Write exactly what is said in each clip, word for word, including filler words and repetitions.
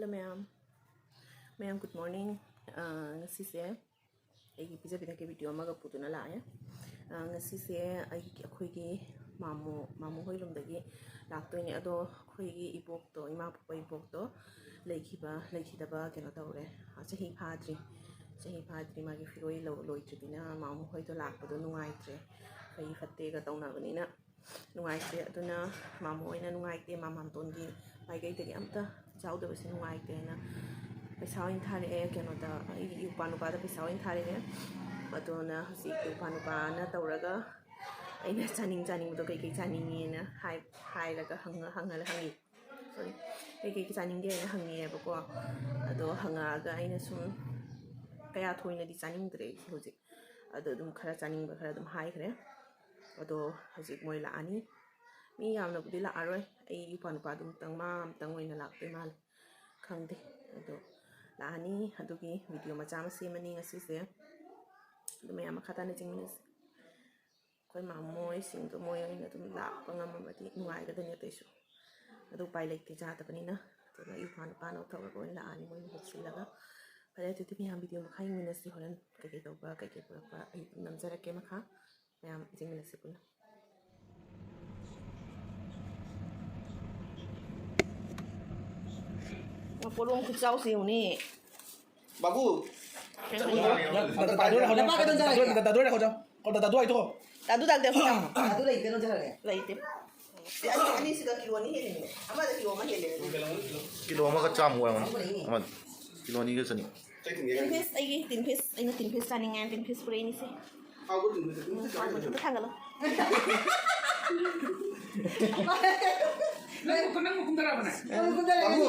Hello ꯃꯌꯥꯝ, ꯃꯌꯥꯝ good morning. ꯑꯥ, ꯉꯁꯤꯁꯦ ꯑꯩꯒꯤ ꯄꯤꯖ ꯄꯤꯊꯛꯀꯤ ꯚꯤꯗꯤꯑꯣ ꯑꯃꯒ ꯄꯨꯗꯨꯅ ꯂꯥꯛꯑꯦ꯫ ꯑꯥ, ꯉꯁꯤꯁꯦ ꯑꯩꯒꯤ, ꯑꯩꯈꯣꯏꯒꯤ ꯃꯥꯃꯣ, ꯃꯥꯃꯣ ꯍꯣꯏ ꯂꯣꯝꯗꯒꯤ ꯂꯥꯛꯇꯣꯏꯅꯦ꯫ ꯑꯗꯣ ꯑꯩꯈꯣꯏꯒꯤ ꯏꯕꯣꯛꯇꯣ, ꯏꯃꯥ ꯄꯣꯛꯄ ꯏꯕꯣꯛꯇꯣ ꯂꯩꯈꯤꯕ, ꯂꯩꯈꯤꯗꯕ ꯀꯩꯅꯣ ꯇꯧꯔꯦ, ꯑꯥ, ꯆꯍꯤ ꯐꯥꯗ꯭ꯔꯤ, ꯆꯍꯤ ꯐꯥꯗ꯭ꯔꯤ꯫ ꯃꯥꯒꯤ ꯐꯤꯔꯣꯏ ꯂꯧ-, ꯂꯣꯏꯗ꯭ꯔꯤꯕꯅꯤꯅ ꯃꯥꯃꯣ ꯍꯣꯏꯗꯣ ꯂꯥꯛꯄꯗꯣ ꯅꯨꯡꯉꯥꯏꯇ꯭ꯔꯦ, ꯐꯩ ꯐꯠꯇꯦꯒ ꯇꯧꯅꯕꯅꯤꯅ ꯅꯨꯡꯉꯥꯏꯇ꯭ꯔꯦ꯫ ꯑꯗꯨꯅ ꯃꯥꯃꯣ ꯍꯣꯏꯅ ꯅꯨꯡꯉꯥꯏꯇꯦ, ꯃꯥꯝꯃꯥꯝꯇꯣꯟꯒꯤ ꯃꯥꯏꯀꯩꯗꯒꯤ ꯑꯝꯇ ꯌꯥꯎꯗꯕꯁꯦ ꯅꯨꯡꯉꯥꯏꯇꯦꯅ ꯄꯩꯁꯥ ꯑꯣꯏꯅ ꯊꯥꯔꯛꯑꯦ꯫ ꯀꯩꯅꯣꯗ, ꯑꯩꯒꯤ ꯏꯄ꯭ꯋꯥ ꯅꯨꯄꯥꯗ ꯄꯩꯁꯥ ꯑꯣꯏꯅ ꯊꯥꯔꯛꯑꯦ꯫ ꯑꯗꯨꯅ ꯍꯧꯖꯤꯛ ꯏꯄ꯭ꯋꯥ ꯅꯨꯄꯥꯅ ꯇꯧꯔꯒ ꯑꯩꯅ ꯆꯥꯅꯤꯡ ꯆꯥꯅꯤꯡꯕꯗꯣ ꯀꯩꯀꯩ ꯆꯥꯅꯤꯡꯉꯦꯅ ꯍꯥꯏ-, ꯍꯥꯏꯔꯒ ꯍꯪꯉ-, ꯍꯪꯉ-, ꯍꯪꯉꯤ꯫ Sorry, ꯀꯩꯀꯩ ꯆꯥꯅꯤꯡꯒꯦꯅ ꯍꯪꯉꯛꯑꯦꯕꯀꯣ꯫ ꯑꯗꯣ ꯍꯪꯉꯛꯑꯒ ꯑꯩꯅ ꯁꯨꯝ ꯀꯌꯥ ꯊꯣꯏꯅꯗꯤ ꯆꯥꯅꯤꯡꯗ꯭ꯔꯦ ꯑꯩꯁꯦ ꯍꯧꯖꯤꯛ꯫ ꯑꯗꯣ ꯑꯗꯨꯝ ꯈꯔ ꯆꯥꯅꯤꯡꯕ ꯈꯔ ꯑꯗꯨꯝ ꯍꯥꯏꯈ꯭ꯔꯦ꯫ ꯑꯗꯣ ꯍꯧꯖꯤꯛ ꯃꯣꯏ ꯂꯥꯛꯑꯅꯤ꯫ ꯃꯤ ꯌꯥꯝꯅꯕꯨꯗꯤ ꯂꯥꯛꯑꯔꯣꯏ, ꯑꯩ ꯏꯄ꯭ꯋꯥ ꯅꯨꯄꯥꯗꯨ ꯑꯃꯨꯛꯇꯪ, ꯃꯥ ꯑꯃꯨꯛꯇꯪ ꯑꯣꯏꯅ ꯂꯥꯛꯇꯣꯏ ꯃꯥꯜꯂꯦ꯫ ꯈꯪꯗꯦ꯫ ꯑꯗꯣ ꯂꯥꯛꯑꯅꯤ, ꯑꯗꯨꯒꯤ ꯚꯤꯗꯤꯑꯣ ꯃꯆꯥ ꯑꯃ ꯁꯦꯝꯃꯅꯤ ꯉꯁꯤꯁꯦ꯫ ꯑꯗꯨ ꯃꯌꯥꯝ ꯃꯈꯥ ꯇꯥꯅ ꯌꯦꯡꯃꯤꯟꯅꯁꯤ꯫ ꯑꯩꯈꯣꯏ ꯃꯥꯃꯣꯏꯁꯤꯡꯗꯣ ꯃꯣꯏ ꯑꯣꯏꯅ ꯑꯗꯨꯝ ꯂꯥꯛꯄ ꯉꯝꯃꯝꯃꯗꯤ ꯅꯨꯡꯉꯥꯏꯒꯗꯣꯏꯅꯦ ꯑꯇꯩꯁꯨ꯫ ꯑꯗꯨ ꯎꯄꯥꯏ ꯂꯩꯇꯦ, ꯌꯥꯗꯕꯅꯤꯅ꯫ ꯑꯗꯨꯅ ꯏꯄ꯭ꯋꯥ ꯅꯨꯄꯥꯅ ꯊꯧꯔꯒ ꯑꯣꯏꯅ ꯂꯥꯛꯑꯅꯤ ꯃꯣꯏ ꯃꯍꯨꯠ ꯁꯤꯜꯂꯒ꯫ ꯐꯔꯦ, ꯑꯗꯨꯗꯤ ꯃꯌꯥꯝ ꯚꯤꯗꯤꯑꯣ ꯃꯈꯥ ꯌꯦꯡꯃꯤꯟꯅꯁꯤ꯫ ꯍꯣꯔꯦꯟ ꯀꯩꯀꯩ ꯇꯧꯕ, ꯀꯩꯀꯩ ꯄꯨꯔꯛꯄ ꯑꯩ ꯑꯗꯨꯝ ꯅꯝꯖꯔꯛꯀꯦ ꯃꯈꯥ꯫ ꯃꯌꯥꯝ ꯌꯦꯡꯃꯤꯟꯅꯁꯤ ꯄꯨꯟꯅ꯫ ꯄꯣꯔꯣꯝ ꯈꯨꯆꯥꯎꯁꯦ ꯌꯦꯡꯉꯨꯅꯦ꯫ ꯕꯥꯕꯨ꯫ ꯀꯩꯅꯣ? ꯗꯥꯗꯨ ꯂꯥꯛꯑꯣ, ꯗꯥꯗꯨ ꯂꯥꯛꯑꯣ, ꯗꯥꯗꯨ ꯂꯥꯛꯑꯣ꯫ ꯗꯥꯗꯨ ꯂꯩꯇꯦ, ꯅꯠꯇ꯭ꯔꯒ? ꯗꯥꯗꯨ ꯂꯩꯇꯦ꯫ ꯂꯩꯇꯦ꯫ ꯑꯅꯤ-, ꯑꯅꯤꯁꯤꯗ ꯀꯤꯂꯣ ꯑꯅꯤ ꯍꯦꯜꯂꯤꯅꯦ꯫ ꯑꯃꯗ ꯀꯤꯂꯣ ꯑꯃ ꯍꯦꯜꯂꯦ꯫ ꯀꯤꯂꯣ ꯑꯃꯒ ꯆꯥꯝꯃꯨꯛ ꯑꯣꯏꯔꯝꯒꯅꯤ꯫ ꯑꯃꯗ ꯀꯤꯂꯣ ꯑꯅꯤꯒ ꯆꯅꯤ꯫ ꯇꯤꯟ ꯐꯤꯁ, ꯑꯩꯒꯤ ꯇꯤꯟ ꯐꯤꯁ, ꯑꯩꯅ ꯇꯤꯟ ꯐꯤꯁ ꯆꯥꯅꯤꯡꯉꯦ, ꯇꯤꯟ ꯐꯤꯁ ꯄꯨꯔꯛꯏꯅꯤꯁꯦ꯫ ꯍꯥꯎꯕ ꯇꯤꯟ ꯐꯤꯁ, ꯇꯤꯟ ꯐꯤꯁ ꯆꯥꯅꯤꯡꯉꯦ꯫ ꯊꯥꯡꯒꯠꯂꯣ꯫ ꯅꯪ ꯃꯈꯨꯝ, ꯅꯪ ꯃꯈꯨꯝ ꯇꯔꯥꯕꯅꯦ? ꯕꯥꯕꯨ,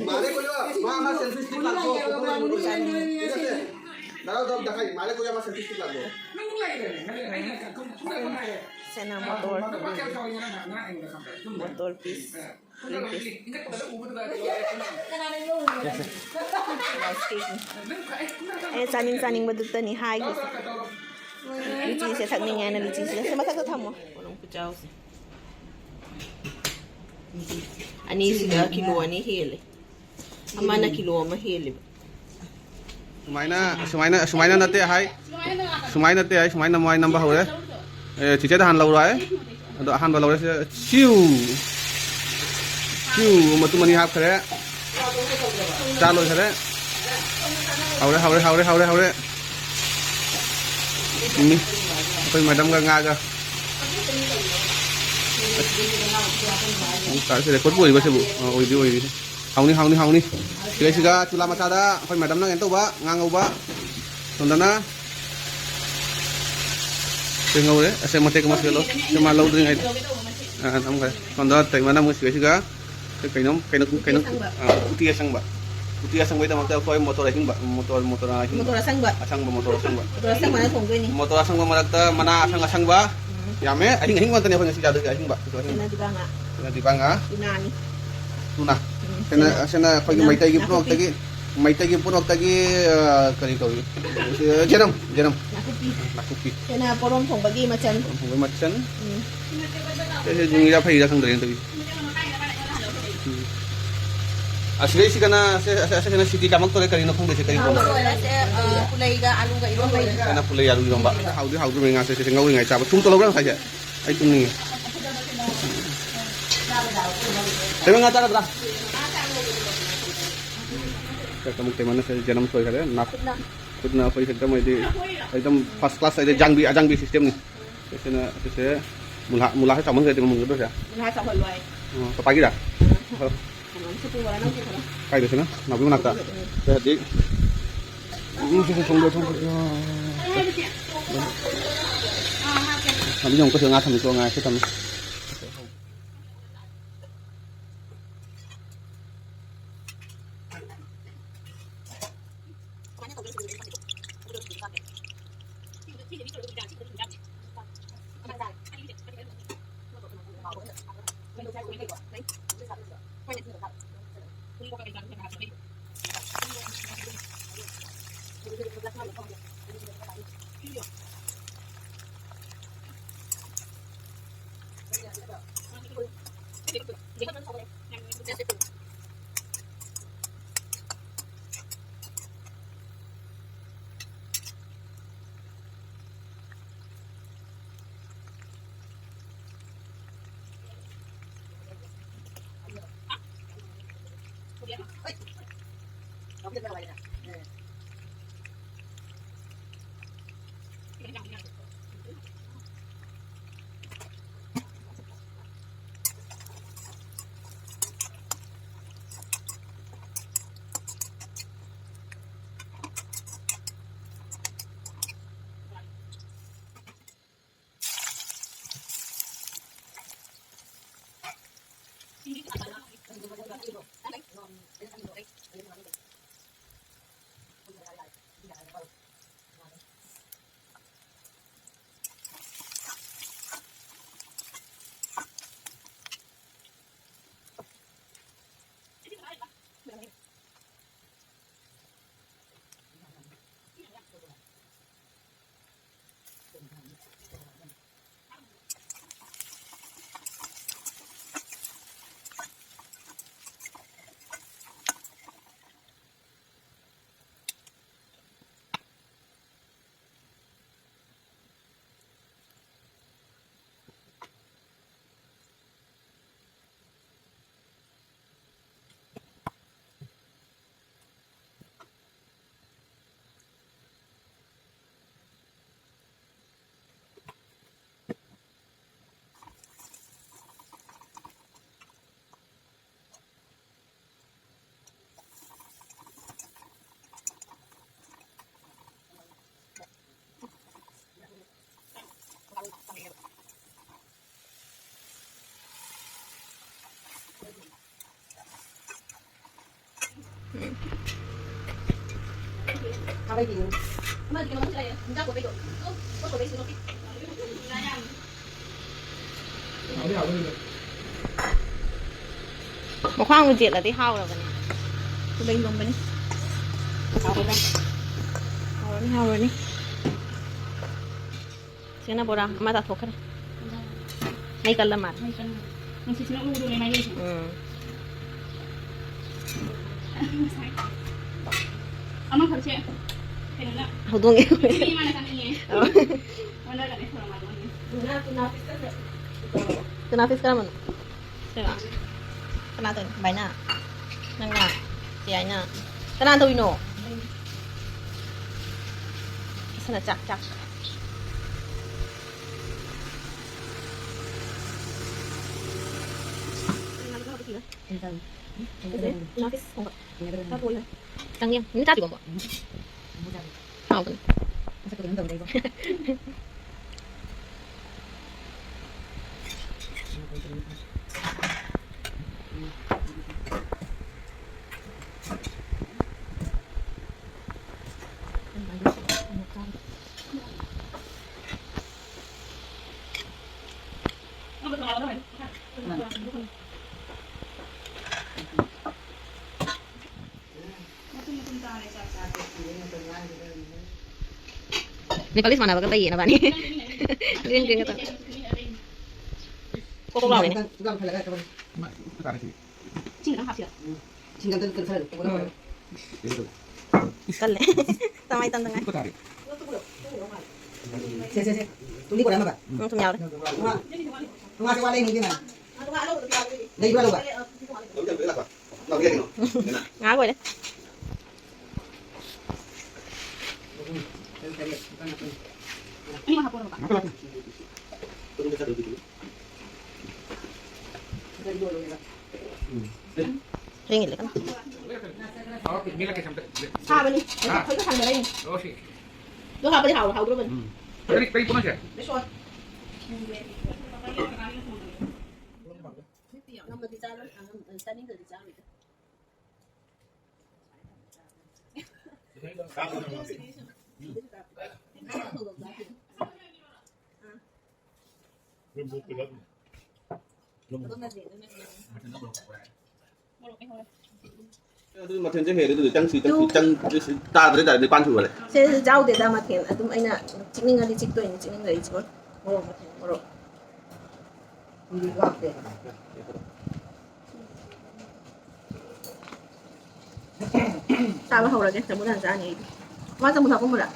ꯃꯥꯂꯦ ꯀꯣꯏꯌꯣ, ꯃꯥ, ꯃꯥ selfie stick ꯂꯥꯛꯄ꯭ꯔꯣ? ꯅꯠꯇꯦ, ꯗꯥꯗꯥ, ꯗꯥꯗꯥ, ꯗꯥꯗꯥ, ꯃꯥꯂꯦ ꯀꯣꯏꯌꯣ, ꯃꯥ selfie stick ꯂꯥꯛꯄ꯭ꯔꯣ? ꯅꯪ ꯂꯩꯔꯦꯅꯦ, ꯑꯩꯅ ꯃꯈꯨꯝ ꯇꯔꯥꯕꯅꯦ꯫ ꯁꯦꯅꯥ ꯃꯣꯇꯣꯔ꯫ ꯂꯨꯄꯥ ꯀꯌꯥ ꯆꯥꯎꯏ ꯉꯔꯥꯡ ꯉꯔꯥꯡ ꯑꯩꯉꯣꯟꯗ ꯈꯪꯕ꯭ꯔꯥ? Motor piece. ꯏꯪ ꯄꯤꯁ꯫ ꯑꯩꯅ ꯆꯥꯅꯤꯡ ꯆꯥꯅꯤꯡꯕꯗꯨꯇꯅꯤ ꯍꯥꯏꯈꯤꯁꯦ꯫ ꯂꯤꯆꯤꯁꯦ ꯊꯛꯅꯤꯡꯉꯦ ꯍꯥꯏꯅ ꯂꯤꯆꯤꯁꯦ ꯁꯤ ꯃꯊꯛꯇ ꯊꯝꯃꯣ꯫ ꯄꯣꯔꯣꯝ ꯈꯨꯆꯥꯎꯁꯦ꯫ ꯑꯅꯤꯁꯤꯗ ꯀꯤꯂꯣ ꯑꯅꯤ ꯍꯦꯜꯂꯦ꯫ ꯑꯃꯅ ꯀꯤꯂꯣ ꯑꯃ ꯍꯦꯜꯂꯦꯕ꯫ ꯁꯨꯃꯥꯏꯅ ꯁꯨꯃꯥꯏꯅ ꯁꯨꯃꯥꯏꯅ ꯅꯠꯇꯦ ꯍꯥꯏ꯫ ꯁꯨꯃꯥꯏꯅ ꯅꯠꯇꯦ ꯍꯥꯏ꯫ ꯁꯨꯃꯥꯏꯅ ꯃꯥꯏ ꯅꯝꯕ ꯍꯧꯔꯦ꯫ ꯑꯦ, ꯆꯤꯆꯦꯗ ꯍꯥꯟꯅ ꯂꯧꯔꯣ ꯍꯥꯏ꯫ ꯑꯗꯣ ꯑꯍꯥꯟꯕ ꯂꯧꯔꯦ꯫ ꯁꯤꯗ ꯁꯤꯎ ꯁꯤꯎ ꯃꯇꯨꯝ ꯑꯅꯤ ꯍꯥꯞꯈ꯭ꯔꯦ꯫ ꯆꯥ ꯂꯣꯏꯈꯔꯦ꯫ ꯍꯧꯔꯦ, ꯍꯧꯔꯦ, ꯍꯧꯔꯦ, ꯍꯧꯔꯦ, ꯍꯧꯔꯦ꯫ ꯎꯝ, ꯑꯩꯈꯣꯏ ꯃꯦꯗꯥꯝꯒ ꯉꯥꯒ꯫ ꯑꯃꯨꯛ ꯇꯥꯔꯁꯦ, ꯔꯦꯀꯣꯔꯠꯄꯨ ꯑꯣꯏꯔꯤꯕ ꯁꯤꯕꯨ? ꯑ, ꯑꯣꯏꯗꯤ ꯑꯣꯏꯔꯤ꯫ ꯍꯥꯎꯅꯤ, ꯍꯥꯎꯅꯤ, ꯍꯥꯎꯅꯤ꯫ ꯁꯤꯗꯩꯁꯤꯗ ꯆꯨꯂꯥ ꯃꯆꯥꯗ ꯑꯩꯈꯣꯏ ꯃꯦꯗꯥꯝꯅ ꯀꯩꯅꯣ ꯇꯧꯕ, ꯉꯥ ꯉꯧꯕ꯫ ꯁꯣꯝꯗꯅ ꯁꯤ ꯉꯧꯔꯦ꯫ ꯑꯁꯦ ꯃꯇꯦꯛ ꯑꯃ ꯁꯤꯗ ꯂꯧ-, ꯁꯤ ꯃꯥ ꯂꯧꯗ꯭ꯔꯤꯉꯩꯗ꯫ ꯑ, ꯅꯝꯈ꯭ꯔꯦ꯫ ꯁꯣꯝꯗ ꯇꯩꯃꯅ ꯑꯃꯨꯛ ꯁꯤꯗꯩꯁꯤꯗ ꯀꯩꯅꯣꯝ, ꯀꯩꯅꯣ, ꯀꯩꯅꯣ, ꯑꯁꯪꯕ꯫ ꯑ, ꯎꯇꯤ ꯑꯁꯪꯕ꯫ ꯎꯇꯤ ꯑꯁꯪꯕꯩꯗꯃꯛꯇ ꯑꯩꯈꯣꯏ ꯃꯣꯇꯣꯔ ꯑꯍꯤꯡꯕ, ꯃꯣꯇꯣꯔ, ꯃꯣꯇꯣꯔ ꯑꯍꯤꯡꯕ꯫ ꯃꯣꯇꯣꯔ ꯑꯁꯪꯕ꯫ ꯑꯁꯪꯕ, ꯃꯣꯇꯣꯔ ꯑꯁꯪꯕ꯫ ꯃꯣꯇꯣꯔ ꯑꯁꯪꯕꯅ ꯊꯣꯡꯗꯣꯏꯅꯤ꯫ ꯃꯣꯇꯣꯔ ꯑꯁꯪꯕ ꯃꯔꯛꯇ ꯃꯅꯥ ꯑꯁꯪ ꯑꯁꯪꯕ꯫ ꯎꯝ꯫ ꯌꯥꯝꯃꯦ꯫ ꯑꯍꯤꯡ, ꯑꯍꯤꯡ ꯉꯥꯛꯇꯅꯦ ꯑꯩꯈꯣꯏ ꯉꯁꯤ ꯆꯥꯗꯣꯏꯁꯦ, ꯑꯍꯤꯡꯕ꯫ ꯑꯍꯤꯡꯕ꯫ ꯁꯤꯅ ꯗꯤꯕꯥ ꯉꯥ꯫ ꯁꯤꯅ ꯗꯤꯕꯥ ꯉꯥ꯫ ꯇꯨꯅꯥꯅꯤ꯫ ꯇꯨꯅꯥ꯫ ꯎꯝ꯫ ꯁꯤꯅ, ꯁꯤꯅ, ꯁꯤꯅ ꯑꯩꯈꯣꯏꯒꯤ ꯁꯤꯅ ꯃꯩꯇꯩꯒꯤ ꯅꯥꯀꯨꯞꯄꯤ꯫ ꯄꯨꯝꯅꯃꯛꯇꯒꯤ, ꯃꯩꯇꯩꯒꯤ ꯄꯨꯝꯅꯃꯛꯇꯒꯤ, ꯑ, ꯀꯔꯤ ꯀꯧꯏ? ꯁꯤ, ꯖꯦꯔꯝ, ꯖꯦꯔꯝ꯫ ꯅꯥꯀꯨꯞꯄꯤ꯫ ꯅꯥꯀꯨꯞꯄꯤ꯫ ꯁꯤꯅ ꯄꯣꯔꯣꯝ ꯊꯣꯡꯕꯒꯤ ꯃꯆꯜ꯫ ꯄꯣꯔꯣꯝ ꯊꯣꯡꯕꯒꯤ ꯃꯆꯜ꯫ ꯎꯝ꯫ ꯁꯤꯁꯦ ꯅꯨꯃꯤꯠ ꯐꯩꯔꯥ ꯈꯪꯗ꯭ꯔꯦꯅꯦ ꯇꯧꯔꯤꯁꯦ꯫ ꯎꯝ꯫ ꯑꯁꯤꯗꯩꯁꯤꯒꯅ, ꯑꯁꯤ, ꯑꯁꯤ, ꯑꯁꯤꯒꯅ ꯁꯤꯇꯤ ꯀꯥꯃꯛꯇꯣꯔꯦ, ꯀꯔꯤꯅꯣ ꯈꯪꯗꯦ ꯁꯤ ꯀꯔꯤ ꯄꯣꯠꯅꯣ꯫ ꯂꯣꯏꯔꯦ, ꯁꯦ, ꯑ, ꯄꯨꯂꯩꯒ ꯑꯂꯨꯒ ꯏꯔꯣꯝꯕ꯫ ꯑꯁꯤꯅ ꯄꯨꯂꯩ ꯑꯂꯨ ꯏꯔꯣꯝꯕ꯫ ꯍꯥꯎꯗꯤ ꯍꯥꯎꯗꯣꯔꯤꯕꯅꯤ ꯉꯥꯁꯦ, ꯁꯤꯁꯦ ꯉꯧꯔꯤꯉꯩ ꯆꯥꯕ꯫ ꯊꯨꯝ ꯇꯧꯔꯕ꯭ꯔꯥ ꯉꯁꯥꯏꯁꯦ? ꯑꯩ ꯇꯨꯝꯅꯤꯡꯉꯦ꯫ ꯀꯩꯅꯣ ꯉꯥ ꯆꯥꯒꯗ꯭ꯔꯥ? ꯀꯃꯨꯛ ꯇꯩꯃꯅ ꯁꯦ ꯖꯅꯝ ꯁꯣꯏꯈꯔꯦ꯫ ꯅꯥꯞ-, ꯈꯨꯠꯅ꯫ ꯈꯨꯠꯅ ꯑꯩꯈꯣꯏ ꯁꯤꯗ ꯃꯣꯏꯗꯤ ꯑꯩꯗꯝ first class ꯍꯥꯏꯗꯤ ꯖꯥꯡꯕꯤ, ꯑꯖꯥꯡꯕꯤ system ꯅꯤ꯫ ꯁꯤꯅ, ꯁꯤꯁꯦ ꯃꯨꯂꯥ, ꯃꯨꯂꯥꯁꯦ ꯆꯥꯎꯃꯟꯈ꯭ꯔꯗꯤ ꯃꯃꯨꯟꯒꯗ꯭ꯔꯣ ꯁꯦ? ꯃꯨꯂꯥ ꯆꯥꯎꯍꯜꯂꯣ ꯍꯥꯏ꯫ ꯑꯣ, ꯄꯄꯥꯒꯤꯔꯥ? ꯑ, ꯑꯣ꯫ ꯀꯩꯅꯣꯝ ꯁꯤ ꯄꯨꯡ ꯕꯥꯔꯣ ꯅꯪ ꯄꯨꯈꯠꯂꯣ꯫ ꯀꯥꯏꯗ ꯁꯤꯅ? ꯅꯥꯎꯕꯤ ꯃꯅꯥꯛꯇ? ꯎꯝ, ꯎꯝ꯫ ꯁꯦ ꯍꯧꯖꯤꯛ ꯎꯝ, ꯁꯤꯁꯦ ꯊꯣꯡꯗꯣꯛ, ꯊꯣꯡꯗꯣꯛ꯫ ꯑꯗꯨꯗꯤ ꯑꯃꯨꯛꯀꯁꯨ ꯉꯥ ꯊꯝꯃꯤꯀꯣ, ꯉꯥ ꯁꯤ ꯊꯝꯃꯤ꯫ ꯃꯈ꯭ꯋꯥꯡꯕꯨ ꯌꯦꯠꯂꯗꯤ ꯍꯥꯎꯔꯕꯅꯦ꯫ ꯈꯨꯗꯩ ꯂꯣꯝꯕꯅꯤ꯫ ꯍꯥꯎꯔꯅꯤ, ꯍꯥꯎꯔꯅꯤ꯫ ꯁꯤꯅ ꯕꯣꯔꯥ ꯑꯃ ꯇꯥꯊꯣꯛꯈ꯭ꯔꯦ꯫ ꯃꯩ ꯀꯜꯂ ꯃꯥꯜꯂꯦ꯫ ꯅꯨꯡꯁꯤꯠꯁꯤꯅ ꯎꯔꯨꯔꯦ ꯃꯥꯏꯀꯩꯁꯦ꯫ ꯎꯝ꯫ ꯑꯃꯈꯛꯁꯦ ꯀꯩꯅꯣꯅ ꯍꯧꯗꯣꯡꯒꯤ ꯏꯃꯥꯅ ꯆꯥꯅꯤꯡꯉꯦ꯫ ꯑꯣ꯫ ꯑꯣꯟꯅꯔꯒꯅꯦ ꯊꯣꯔꯝꯃꯒ ꯑꯣꯟꯅꯤ꯫ ꯇꯨꯅꯥ ꯐꯤꯁ ꯀꯔꯝꯕꯅꯣ? ꯁꯤꯔꯣ? ꯀꯅꯥꯗꯅꯣ? ꯚꯥꯏꯅ? ꯅꯪꯅ? ꯆꯦ ꯌꯥꯏꯅ? ꯀꯅꯥꯅ ꯇꯧꯔꯤꯅꯣ? ꯁꯅ ꯆꯥꯛ ꯆꯥꯛ꯫ ꯆꯪꯉꯦ꯫ ꯅꯪ ꯆꯥꯗ꯭ꯔꯤꯕꯣ? ꯍꯥꯎꯕꯅꯤ꯫ Nepalese ꯃꯥꯟꯅꯕꯒ ꯂꯩꯌꯦ ꯅꯕꯥꯅꯤ꯫ Green green ꯒ ꯇꯧꯔꯒ꯫ ꯀꯣꯛ ꯀꯣꯛ ꯂꯥꯎꯔꯦꯅꯦ꯫ ꯏꯁꯤꯡ ꯈꯤꯇꯪ ꯍꯥꯞꯁꯤꯔ? ꯎꯝ꯫ ꯀꯜꯂꯦ꯫ ꯇꯃꯥꯏ ꯇꯝꯗꯉꯥꯏ꯫ ꯁꯦ, ꯁꯦ, ꯁꯦ꯫ ꯇꯨꯝꯗꯤ ꯀꯣꯟꯅꯔꯝꯃꯕ? ꯎꯝ, ꯊꯨꯝ ꯌꯥꯎꯔꯦ꯫ ꯉꯥ, ꯉꯥꯁꯦ ꯋꯥꯠꯂꯦ, ꯏꯕꯦꯝꯃ꯫ ꯂꯩꯕ꯭ꯔꯥ ꯂꯧꯕ? ꯉꯥ ꯑꯣꯏꯔꯦ꯫ ꯊꯦꯡꯉꯤꯜꯂꯦ ꯀꯟꯅ꯫ ꯁꯥꯕꯅꯤ꯫ ꯍꯥ? ꯈꯣꯏꯒ ꯁꯥꯟꯅꯔꯛꯏꯅꯤ꯫ ꯑꯣ, ꯁꯤ꯫ ꯑꯗꯣ ꯍꯥꯞꯄꯗꯤ ꯍꯥꯎ-, ꯍꯥꯎꯗ꯭ꯔꯣꯕꯅꯤ꯫ ꯎꯝ꯫ ꯀꯔꯤ, ꯀꯔꯤ ꯄꯣꯠꯅꯣ ꯁꯦ? ꯕꯦꯁꯣꯟ꯫ ꯉꯝꯃꯗꯤ ꯆꯥꯔꯣꯏ, ꯉꯝ-, ꯆꯥꯅꯤꯡꯗ꯭ꯔꯗꯤ ꯆꯥꯔꯣꯏꯗ꯫ ꯑꯗꯨꯗꯤ ꯃꯊꯦꯜꯁꯦ ꯍꯦꯜꯂꯦ, ꯑꯗꯨꯗꯤ ꯆꯪꯁꯤ, ꯆꯪꯁꯤ, ꯇꯨ꯫ ꯆꯪ-, ꯆꯥꯗ꯭ꯔꯦ, ꯇꯥꯔꯦ, ꯅꯤꯄꯥꯟ ꯁꯨꯈꯔꯦ꯫ ꯁꯦ ꯆꯥꯎꯗꯦꯗ ꯃꯊꯦꯜ꯫ ꯑꯗꯨꯝ ꯑꯩꯅ ꯆꯤꯛꯅꯤꯡꯉꯗꯤ ꯆꯤꯛꯇꯣꯏꯅꯤ, ꯆꯤꯛꯅꯤꯡꯗ꯭ꯔꯗꯤ ꯆꯤꯛꯑꯣꯏ꯫ ꯃꯣꯔꯣꯛ ꯃꯊꯦꯜ, ꯃꯣꯔꯣꯛ꯫ ꯆꯥꯕ ꯍꯧꯔꯒꯦ꯫ ꯆꯝꯐꯨꯠ ꯍꯥꯟꯅ ꯆꯥꯅꯤ ꯑꯩꯗꯤ꯫ ꯃꯥ ꯆꯝꯐꯨꯠ ꯍꯥꯞꯄꯝꯃꯨꯔꯥ?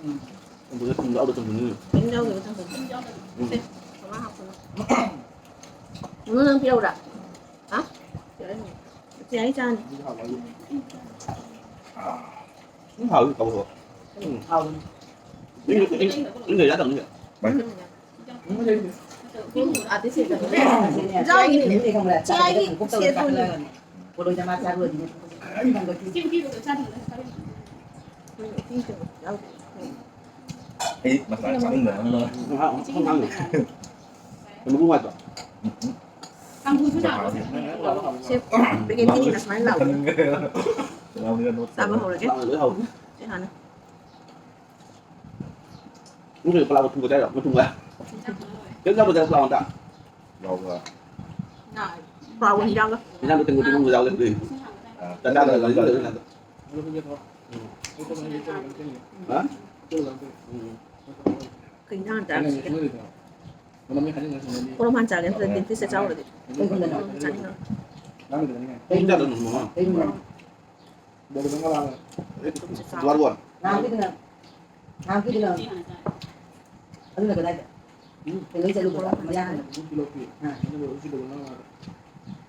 ꯎꯝ꯫ ꯆꯝꯐꯨꯠꯁꯦ ꯊꯨꯝ ꯌꯥꯎꯗꯕ ꯆꯝꯐꯨꯠꯅꯤ꯫ ꯀꯩꯝ ꯌꯥꯎꯗꯕ ꯆꯝꯐꯨꯠ꯫ ꯎꯝ꯫ ꯁꯦ, ꯃꯃꯥ ꯍꯥꯞꯄꯣ꯫ ꯅꯨꯅꯨ, ꯅꯪ ꯄꯤꯔꯛꯎꯔꯥ? ꯍꯥ? ꯌꯥꯔꯦ, ꯌꯥꯔꯦ, ꯆꯥꯅꯤ꯫ ꯎꯝ, ꯍꯥꯎꯏ, ꯀꯕꯣꯛ ꯀꯕꯣꯛ꯫ ꯎꯝ꯫ ꯍꯥꯎꯕꯅꯤ꯫ ꯏꯪ-, ꯏꯪ-, ꯏꯪ-, ꯏꯪ ꯂꯩꯔ ꯆꯥꯗꯕꯅꯤ꯫ ꯎꯝ꯫ ꯆꯥꯏꯒꯤ ꯁꯦꯠꯄꯅꯤ꯫ ꯑꯩ ꯃꯁꯂꯥ ꯆꯥꯅꯤꯡꯗꯕꯅ꯫ ꯃꯍꯥꯎ ꯑꯃ ꯈꯪꯉꯦ꯫ ꯃꯔꯨ ꯉꯥꯛꯇ꯫ ꯁꯦ, ꯄꯦꯀꯦꯠ ꯀꯤꯅꯤꯅ ꯁꯨꯃꯥꯏꯅ ꯂꯥꯎꯕ꯫ ꯆꯥꯕ ꯍꯧꯔꯒꯦ꯫ ꯂꯥꯎꯅ ꯂꯣꯏ ꯍꯧꯔꯦ꯫ ꯁꯤ ꯍꯥꯟꯅ꯫ ꯅꯪ ꯀꯩꯅꯣ ꯄꯂꯥꯛ ꯃꯇꯨꯝꯒ ꯆꯥꯏꯔꯣ? ꯃꯇꯨꯝꯒ? ꯀꯩꯝ ꯆꯥꯗꯕ ꯄꯂꯥꯛ ꯑꯝꯇ? ꯌꯥꯎꯕ꯭ꯔꯥ? ꯄꯂꯥꯛ ꯍꯤꯟꯖꯥꯡꯒ꯫ ꯍꯤꯟꯖꯥꯡꯗꯣ ꯇꯤꯡꯒꯣ ꯇꯤꯡꯒꯣ ꯌꯥꯎ ꯂꯩ꯫ ꯑꯥ꯫ ꯆꯥꯛ ꯆꯥꯗꯕ ꯂꯩ, ꯂꯩ, ꯂꯩ꯫ ꯍꯥ? ꯎꯝ꯫ ꯀꯩ ꯍꯤꯟꯖꯥꯡ ꯆꯥꯔꯒꯦ? ꯄꯣꯔꯣꯝ ꯍꯥꯟ ꯆꯥꯒꯦ, ꯅꯠꯇ꯭ꯔꯗꯤ ꯇꯤꯟ ꯐꯤꯁꯁꯦ ꯆꯥꯎꯔꯗꯤ꯫ ꯀꯩꯒꯨꯝꯕꯅꯣ? ꯆꯥꯅꯤꯡꯉꯔꯣꯏ꯫ ꯀꯩꯒꯨꯝꯕꯅꯣ? ꯅꯍꯥꯟꯒꯤꯗꯨꯅ, ꯅꯍꯥꯟꯒꯤꯗꯨꯅ ꯑꯗꯨꯅ ꯀꯗꯥꯏꯗ? ꯀꯩꯅꯣ ꯆꯠꯂꯨꯕꯗ, ꯃꯌꯥꯡ ꯍꯜꯂꯛꯄꯗ꯫ ꯑꯥ꯫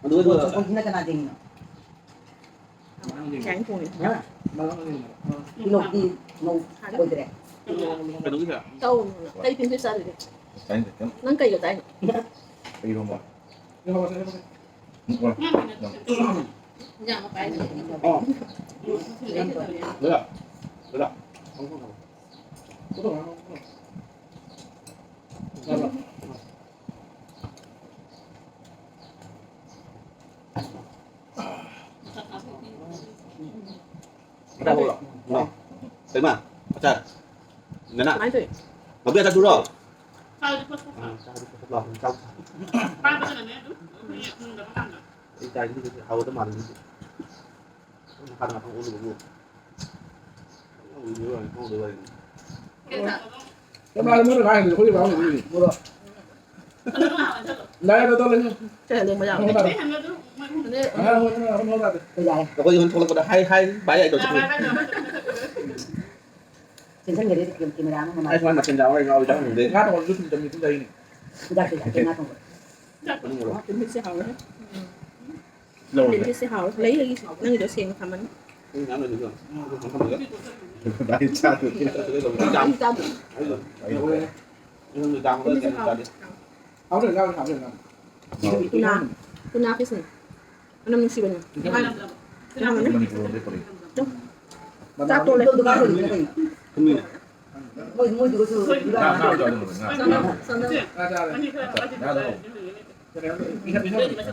ꯑꯗꯨꯒ ꯆꯣꯡꯐꯝꯁꯤꯅ ꯀꯅꯥ ꯊꯦꯡꯉꯤꯅꯣ? ꯀꯌꯥ ꯊꯣꯡꯉꯤ? ꯍꯥ? ꯄꯤꯂꯣꯛꯇꯤ ꯃꯧ ꯑꯣꯏꯗ꯭ꯔꯦ? ꯀꯩꯅꯣꯒꯤꯁꯦ? ꯇꯧꯅꯨ꯫ ꯀꯩ ꯇꯤꯟ ꯐꯤꯁ ꯆꯥꯗꯣꯏꯅꯣ? ꯆꯥꯅꯤꯡꯗꯦ, ꯀꯩꯝ꯫ ꯅꯪ ꯀꯩꯒ ꯆꯥꯏꯅꯣ? ꯀꯩ ꯏꯔꯣꯝꯕ? ꯏꯟꯖꯥꯡ ꯃꯄꯥꯏ꯫ ꯑꯣ꯫ ꯗꯗꯥ, ꯗꯗꯥ꯫ ꯀꯩꯃ? ꯑꯆꯥꯔ꯫ ꯅꯅꯥ꯫ ꯀꯃꯥꯏ ꯇꯧꯏ? ꯃꯕꯤ ꯑꯆꯥꯔ ꯇꯨꯔꯣ? ꯑꯥ, ꯆꯥꯔꯗꯤ ꯐꯠ ꯐꯠ ꯂꯥꯎꯕꯅꯤ, ꯆꯥꯎ꯫ ꯑꯩ ꯆꯥꯔꯗꯤ ꯍꯥꯎꯒꯗꯕ ꯃꯥꯜꯂꯤ꯫ ꯃꯈꯥꯗ ꯉꯥꯛꯇꯪ ꯑꯣꯜꯂꯨꯕꯕꯨ꯫ ꯀꯩ ꯆꯥꯔꯕꯅꯣ? ꯀꯅꯥꯅꯣ ꯃꯣꯏꯅ ꯉꯥꯡꯉꯤꯗꯨ? ꯑꯩꯈꯣꯏꯗꯤ ꯉꯥꯡꯉꯤꯗꯨꯗꯤ꯫ ꯂꯥꯏꯔꯕ ꯇꯧ ꯂꯩꯅꯨ꯫ ꯀꯩ ꯍꯜꯂꯦ ꯃꯣꯏ ꯌꯥꯝ? ꯉꯥꯡꯉꯣ, ꯉꯥꯡꯉꯣ, ꯉꯥꯡꯉꯣ ꯇꯥꯗꯦ꯫ ꯑꯩꯈꯣꯏ ꯌꯨꯝ ꯊꯣꯛꯂꯛꯄꯗ ꯍꯥꯏ, ꯍꯥꯏ, ꯚꯥꯏ ꯍꯥꯏꯗꯧ ꯆꯠꯈ꯭ꯔꯦ꯫ ꯆꯦꯟꯁꯤꯟꯒꯔꯦ ꯀꯦꯃꯦꯔꯥ ꯑꯃ ꯃꯃꯥꯡ꯫ ꯑꯩ ꯁꯨꯃꯥꯏꯅ ꯃꯆꯤꯟ ꯆꯥꯕ ꯑꯩ ꯉꯥꯎꯔꯤ ꯆꯥꯛ ꯊꯣꯡꯗꯦ꯫ ꯉꯥ ꯊꯣꯡꯕꯗꯨꯁꯨ ꯊꯨꯝ ꯆꯝꯃꯤ ꯊꯨꯝ ꯆꯥꯏꯅꯦ꯫ ꯍꯤꯗꯥꯛꯇꯤ ꯂꯥꯛꯇꯦ, ꯉꯥ ꯊꯣꯡꯕ꯫ ꯃꯅꯨꯡꯗ꯫ ꯇꯤꯟ ꯐꯤꯁꯁꯦ ꯍꯥꯎꯔꯦ꯫ ꯂꯧꯔꯨꯔꯦ꯫ ꯇꯤꯟ ꯐꯤꯁꯁꯦ ꯍꯥꯎꯔꯦ꯫ ꯂꯩ ꯑꯩꯒꯤꯁꯨ꯫ ꯅꯪꯒꯤꯗꯣ ꯁꯦꯡꯅ ꯊꯝꯃꯅꯤ꯫ ꯚꯥꯏ ꯆꯥꯗꯣꯏꯅꯦ꯫ ꯆꯥꯗꯣꯏꯅꯦ꯫ ꯍꯥꯎꯗꯣꯏ ꯆꯥꯗꯣꯏ ꯆꯥꯗꯣꯏ꯫ ꯇꯨꯅꯥ꯫ ꯇꯨꯅꯥ ꯐꯤꯁꯅꯦ꯫ ꯃꯅꯝ ꯅꯨꯡꯁꯤꯕꯅꯦ꯫ ꯃꯅꯤꯄꯨꯔ ꯂꯣꯝꯗꯩ ꯄꯨꯔꯛꯏ꯫ ꯆꯥꯛ ꯇꯣꯛꯂꯦ꯫ ꯊꯨꯝꯃꯤꯅꯦ꯫ ꯃꯣꯏ ꯃꯣꯏꯗꯨꯒꯁꯨ ꯉꯥ ꯉꯥ ꯆꯥꯗꯣꯏꯅꯦ꯫ ꯉꯥ ꯉꯥ ꯂꯧ꯫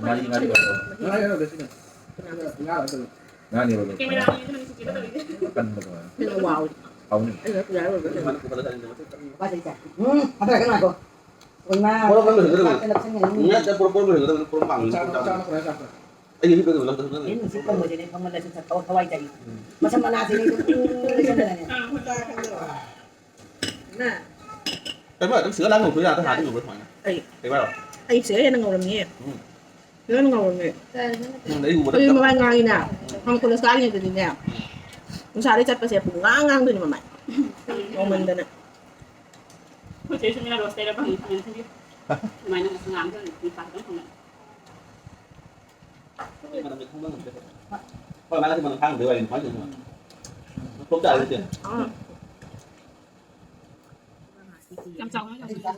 ꯃꯔꯤ ꯃꯔꯤ ꯇꯧꯔꯣ꯫ ꯉꯥꯅꯦꯕ ꯑꯗꯣ꯫ ꯑꯀꯟꯕꯗꯣ꯫ ꯋꯥꯎ꯫ ꯍꯥꯎꯅꯤ꯫ ꯎꯝ ꯑꯗꯨ ꯀꯩꯅꯣ ꯉꯥꯏꯈꯣ꯫ ꯃꯣꯔꯣꯛ ꯈꯔ ꯂꯣꯏꯁꯤꯟꯒꯗꯕꯅꯤ꯫ ꯅꯠꯇꯦ, ꯄꯣꯔꯣꯝ ꯄꯣꯔꯣꯝ ꯂꯣꯏꯁꯤꯟꯒꯗꯕꯅꯤ꯫ ꯄꯣꯔꯣꯝ ꯄꯥꯝꯃꯤ꯫ ꯑꯩ ꯍꯤꯞꯄꯒ ꯂꯣꯏꯁꯤꯟꯒꯗꯕꯅꯤ꯫ ꯃꯁꯝ ꯃꯅꯥꯁꯤꯅꯤ꯫ ꯀꯩꯅꯣ ꯑꯗꯨꯝ ꯁꯤꯗ ꯂꯥꯡ ꯉꯧꯊꯣꯛ ꯌꯥꯗ꯭ꯔꯥ? ꯍꯥꯟꯅꯗꯤ ꯉꯧꯕ꯭ꯔꯥ ꯁꯨꯃꯥꯏꯅ? ꯑꯩ꯫ ꯀꯩꯕꯥ? ꯑꯩ ꯁꯤꯗ ꯍꯦꯟꯅ ꯉꯧꯔꯝꯅꯤꯌꯦ꯫ ꯎꯝ꯫ ꯁꯤꯗ ꯍꯦꯟꯅ ꯉꯧꯔꯝꯃꯦ꯫ ꯅꯪꯗꯤ ꯑꯩ ꯎꯕꯗ ꯑꯩ ꯃꯃꯥꯏ ꯉꯥꯡꯉꯤꯅ꯫ ꯅꯪ ꯀꯣꯂꯦꯖ ꯀꯥꯔꯤꯉꯩꯗꯗꯤꯅꯦ꯫ ꯅꯨꯡꯁꯥꯗꯩ ꯆꯠꯄꯁꯦ ꯄꯨꯡꯉꯥꯡ ꯉꯥꯡꯗꯣꯏꯅꯤ ꯃꯃꯥꯏ꯫ ꯉꯧꯃꯟꯗꯅ꯫ ꯑꯩꯈꯣꯏ ꯆꯦ ꯁꯨꯃꯤꯅꯥ ꯔꯣꯁ ꯇꯩꯔ ꯐꯪꯉꯤ ꯀꯃꯦꯟ ꯁꯤꯒꯤ꯫ ꯑꯗꯨꯃꯥꯏꯅ ꯉꯥꯡꯗꯣꯏꯅꯤ ꯅꯨꯄꯥ ꯈꯤꯇꯪ ꯐꯪꯉꯦ꯫ ꯃꯅꯝꯁꯦ ꯈꯪꯕ ꯉꯝꯗꯦ꯫ ꯍꯣꯏ, ꯃꯥꯅ ꯃꯅꯝ ꯈꯥꯡꯗꯦ ꯋꯥꯔꯤꯅꯤ ꯀꯃꯥꯏꯅ ꯇꯧꯔꯤꯅꯣ? ꯊꯣꯛ ꯇꯥꯔꯦ ꯁꯦ꯫ ꯑꯥ꯫ ꯌꯥꯝ ꯆꯥꯎꯅ ꯇꯧꯁꯤꯜꯂꯦ꯫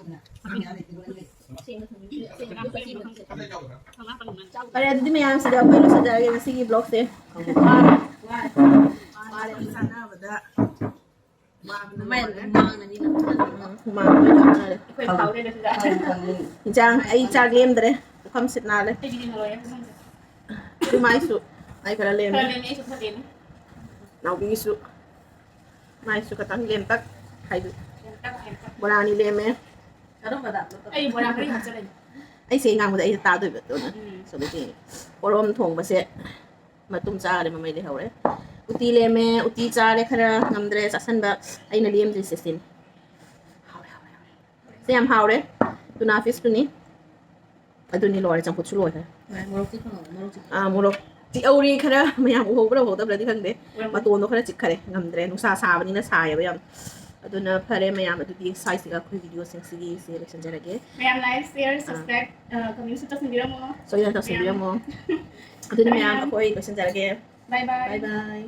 ꯐꯔꯦ, ꯑꯗꯨꯗꯤ ꯃꯌꯥꯝꯁꯤꯗ ꯑꯩꯈꯣꯏ ꯂꯣꯏꯁꯤꯟꯖꯔꯒꯦ ꯉꯁꯤꯒꯤ ꯕ꯭ꯂꯣꯛꯁꯦ꯫ ꯋꯥꯔꯦ ꯆꯥꯟꯅꯕꯗ꯫ ꯃꯥꯏ ꯑꯗꯨꯝ ꯃꯥꯡꯉꯅꯤ ꯅꯪ꯫ ꯎꯝ, ꯍꯨꯃꯥꯡ ꯂꯣꯏ ꯇꯥꯅꯔꯦ꯫ ꯑꯩꯈꯣꯏ ꯐꯥꯎꯔꯦꯅ ꯁꯤꯗ꯫ ꯏꯟꯖꯥꯡ ꯑꯩ ꯆꯥꯛ ꯂꯦꯝꯗ꯭ꯔꯦ꯫ ꯄꯨꯈꯝ ꯁꯤꯠ ꯅꯥꯜꯂꯦ꯫ ꯑꯩꯒꯤꯗꯤ ꯂꯣꯏꯔꯦ ꯄꯨꯈꯝꯁꯦ꯫ ꯑꯗꯨ ꯃꯥꯏꯁꯨ ꯑꯩ ꯈꯔ ꯂꯦꯝꯃꯦ꯫ ꯈꯔ ꯂꯦꯝꯃꯦ, ꯑꯩꯁꯨ ꯈꯔ ꯂꯦꯝꯃꯦ꯫ ꯅꯥꯎꯕꯤꯒꯤꯁꯨ꯫ ꯃꯥꯏꯁꯨ ꯈꯇꯪ ꯂꯦꯝꯇꯛ ꯍꯥꯏꯗꯨ꯫ ꯂꯦꯝꯇꯛ, ꯂꯦꯝꯇꯛ꯫ ꯕꯣꯔꯥ ꯑꯅꯤ ꯂꯦꯝꯃꯦ꯫ ꯑꯩ ꯕꯣꯔꯥ ꯃꯔꯤ ꯍꯥꯞꯆꯜꯂꯅꯤ꯫ ꯑꯩꯁꯦ ꯉꯥꯡꯕꯗ ꯑꯩꯁꯦ ꯇꯥꯗꯣꯏꯕ ꯑꯗꯨꯅ꯫ ꯎꯝ꯫ ꯁꯣꯝꯗꯒꯤ ꯄꯣꯔꯣꯝ ꯊꯣꯡꯕꯁꯦ ꯃꯇꯨꯝ ꯆꯥꯔꯦ, ꯃꯃꯩ ꯂꯩꯍꯧꯔꯦ꯫ ꯎꯇꯤ ꯂꯦꯝꯃꯦ, ꯎꯇꯤ ꯆꯥꯔꯦ ꯈꯔ, ꯉꯝꯗ꯭ꯔꯦ ꯆꯥꯁꯟꯕ꯫ ꯑꯩꯅ ꯂꯦꯝꯗ꯭ꯔꯤꯁꯦ ꯁꯤꯅꯤ꯫ ꯍꯥꯎꯔꯦ, ꯍꯥꯎꯔꯦ, ꯍꯥꯎꯔꯦ꯫ ꯁꯤ ꯌꯥꯝ ꯍꯥꯎꯔꯦ꯫ ꯇꯨꯅꯥ ꯐꯤꯁꯇꯨꯅꯤ꯫ ꯑꯗꯨꯅꯤ ꯂꯣꯏꯔꯦ, ꯆꯝꯐꯨꯠꯁꯨ ꯂꯣꯏꯈ꯭ꯔꯦ꯫ ꯃꯣꯔꯣꯛꯇꯤ ꯐꯪꯍꯧ-, ꯃꯣꯔꯣꯛ ꯆꯤꯛ-꯫ ꯑꯥ, ꯃꯣꯔꯣꯛ ꯆꯤꯛꯍꯧꯔꯤ ꯈꯔ, ꯃꯌꯥꯝ ꯎꯍꯧꯕ꯭ꯔꯥ ꯎꯍꯧꯗꯕ꯭ꯔꯗꯤ ꯈꯪꯗꯦ꯫ ꯎꯔꯝꯃꯅꯤ꯫ ꯃꯇꯣꯟꯗꯣ ꯈꯔ ꯆꯤꯛꯈꯔꯦ, ꯉꯝꯗ꯭ꯔꯦ꯫ ꯅꯨꯡꯁꯥ ꯁꯥꯕꯅꯤꯅ ꯁꯥꯏꯌꯦꯕ ꯌꯥꯝ꯫ ꯑꯗꯨꯅ ꯐꯔꯦ ꯃꯌꯥꯝ, ꯑꯗꯨꯗꯤ ꯁ꯭ꯋꯥꯏꯁꯤꯒ ꯑꯩꯈꯣꯏ ꯚꯤꯗꯤꯑꯣꯁꯤꯡꯁꯤꯒꯤ ꯁꯤ ꯂꯣꯏꯁꯤꯟꯖꯔꯒꯦ꯫ ꯃꯌꯥꯝ like, share, ꯑꯥ꯫ Subscribe, ꯑꯥ, commentꯁꯨ ꯇꯧꯁꯤꯟꯕꯤꯔꯝꯃꯣ꯫ ꯁꯣꯏꯗꯅ ꯇꯧꯁꯤꯟꯕꯤꯔꯝꯃꯣ꯫ ꯃꯌꯥꯝ꯫ ꯑꯗꯨꯗꯤ ꯃꯌꯥꯝ ꯃꯌꯥꯝ꯫ ꯑꯩꯈꯣꯏ ꯂꯣꯏꯁꯤꯟꯖꯔꯒꯦ꯫ Bye bye꯫ Bye bye꯫